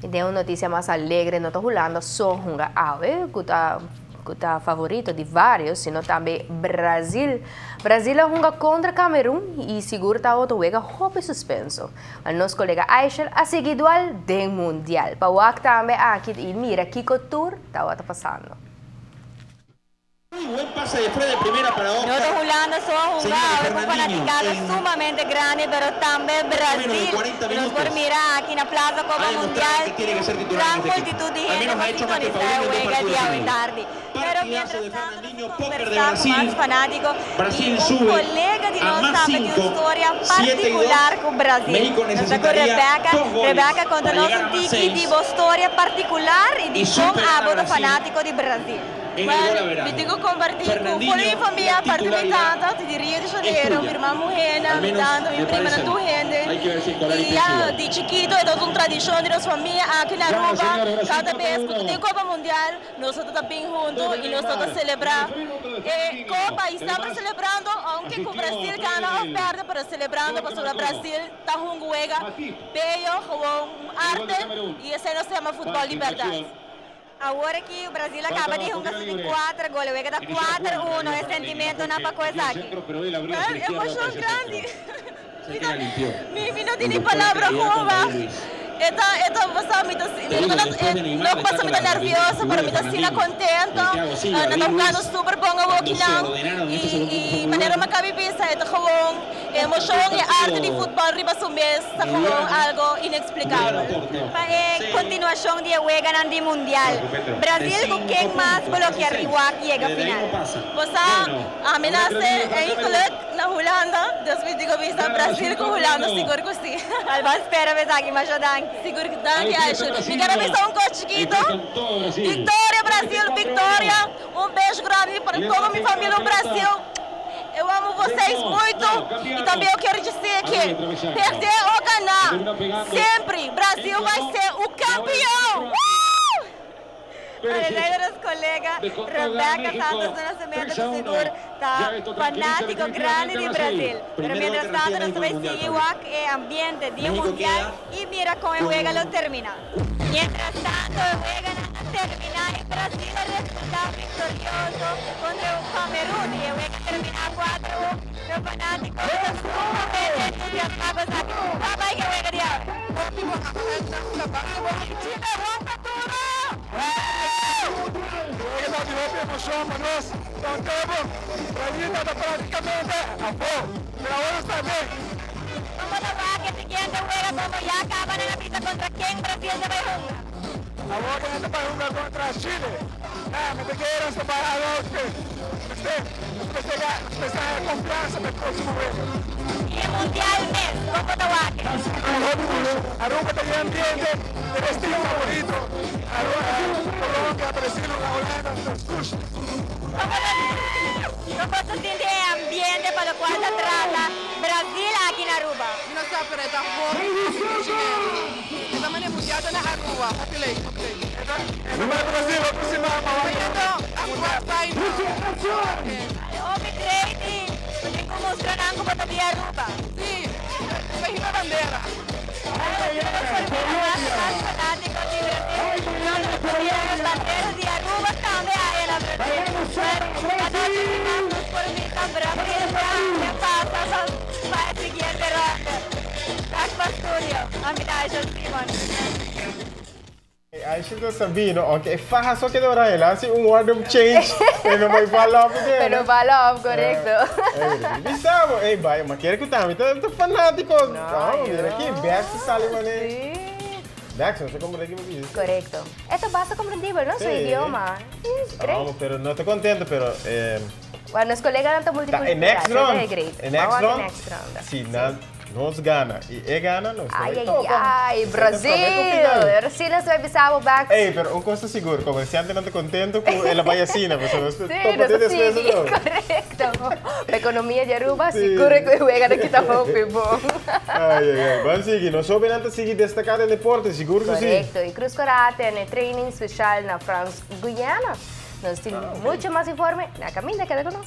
I den un notisia mas alegre, no ta Hulanda so hunga awe, ku ta ku ta favorito di varios, sino tambe Brazil. Brazil a hunga kontra Camerun i sigur ta otro wega hopi suspenso. Nos kolega Aishel a sigui dual den Mundial pa wak tambe aki i mira kiko tur tabata pasando. No ta Hulanda so a hunga awe ku fanaticada sumamente grandi pero tambe Brasil y nos por mira aki na Plaza Copa Mundial tin un gran multitud di hende pa sintonisa e wega di awe tardi. Pero mientras tanto nos a conversa cu mas fanatico y un colega di nos tambe tin un storia particular cu Brasil. Nos ta cu Rebecca. Rebecca conta nos un tiki di bo storia particular y dicon abo ta fanatico di Brasil. Well, mi tin ku kompartí ku full mi famia, aparte mi tata, di Rio de Janeiro, mi ruman muhénan, mi tanta, mi primanan, tur hende. I ya di chikito e tabata un tradishon di nos famia aki na Aruba, kada bes ku ta tin Kopa Mundial, nos ta ta bin huntu i nos ta ta selebrá e kopa. I semper selebrando, ounke ku Brasil gana òf pèrdè, pero selebrando pasobra Brasil ta hunga wega bello, gewoon un arte, i esei nos ta yama futbòl di bèrdat. Awor aki Brasil a kaba di hunga su di kuater gol, e wega ta kuater uno, e sentimentonan pa ku esaki? Well, emocion grandi. Mi no tin ni palabra como e ta e ta pasa mi ta mi no no pasa mi ta nervioso pero mi ta asina contento nan ta hugando super bon awokinan y y manera mi a kaba di bisa e ta gewoon E emocion y arte di futbol riba su mes ta gewoon algo inexplicabel. Pa e continuacion di e weganan di Mundial, Brasil cu ken mas bo lo kier wak yega final? Bo sa, ami nace eigenlijk na Hulanda, dus mi dico bisa Brasil cu Hulanda sigur cu si. Al ban spera pa esaki, masha danki. Sigur cu danki Aisha. Mi kier a bisa un cos chikito, Victoria Brasil, victoria! Un beijo grandi para toda mi família no Brasil. Eu amo vocês muito e também eu quero dizer que perder ou ganhar, sempre Brasil vai ser o campeão! Uh! Alexander nos colega Rebecca Santos do Nascimento cu sigur ta fanatico grandi di Brasil. Pero mientras tanto nos ta bay sigui wak e ambiente di e mundial y mira con e wega lo termina. Mientras tanto e weganan a termina y Brasil a resulta victorioso contra Camerun y e wega termina cuatro un. Pero fanatico ta sumamente entusiasma cu esaki. Ba bay ke wega di awe. Chile rompe duro! Wega ta di hopi emocion pa nos. Contebo, Brasil ta practicamente afo, pero awor nos ta den. Como ta wak e siguiente wega como ya caba nan a bisa contra ken Brasil ta bay hunga? Awor nan ta bay hunga contra Chile. Ah, mi ta kere nos ta bay all out pe. Mester, nos mester ga, nos mester haya confiansa pa e proximo wega. Y e mundial mes, como ta wak e? Hopi mucho. Aruba ta yen ambiente, e destino favorito. Aruba, Colombia, Brasil, Holanda, nos gusta. Como ta, como ta sinti e ambiente pa locual ta trata Brasil aki na Aruba. Mi no sa pero e ta hopi hopi heavy. E ta mane mundial ta na Aruba. Hopi leuk hopi leuk. E ta bai Brasil otro siman pa wak Bayendo Aruba final. Hopi great y bo tin cu mustra nan cu bo ta di Aruba. Si, ta hiba bandera. Mas fanatico di Brasil. Nos mira nos bandera di Aruba tambe aya na Brasil. Anochi final nos por mira Brasil ya pasa pa e siguiente ronda. Back pa studio. Ami ta Aisha Simon. Aisha ta sabi no, aunke e faha so keda ora el hasi un wardrobe change, pero no bai val off again. Pero no val off, korekto. Bisa bo, ey bai, ma kere ku tambe ta fanatiko. No, mira aki, Bex ta sali mane. Bex, no sa komprende ki bo bisa. Korekto. E ta basta komprendibel, no? Su idioma. Great. Pero no ta kontento, pero. Bueno, nos koleganan ta multikultural. E next round. E next round. Si nan nos gana y e gana, nos ta bay topa. Ay, ay, ay, Brasil! Brasil nos ta bay bisa bo bek. Ey, pero un cos ta sigur, comerciantenan ta contento cu el a bay asina, pasobra nos ta topa te despues otro. Correcto. Pa economia di Aruba, sigur cu e wega ta kita hopi bon. Ay, ay, ay. Ban sigui. Nos hobennan ta sigui destaca den deporte, sigur cu si. Correcto. Y Cruz Cora tene training special na Frans Guyana. Nos tin mucho mas informe na caminda. Keda cu nos.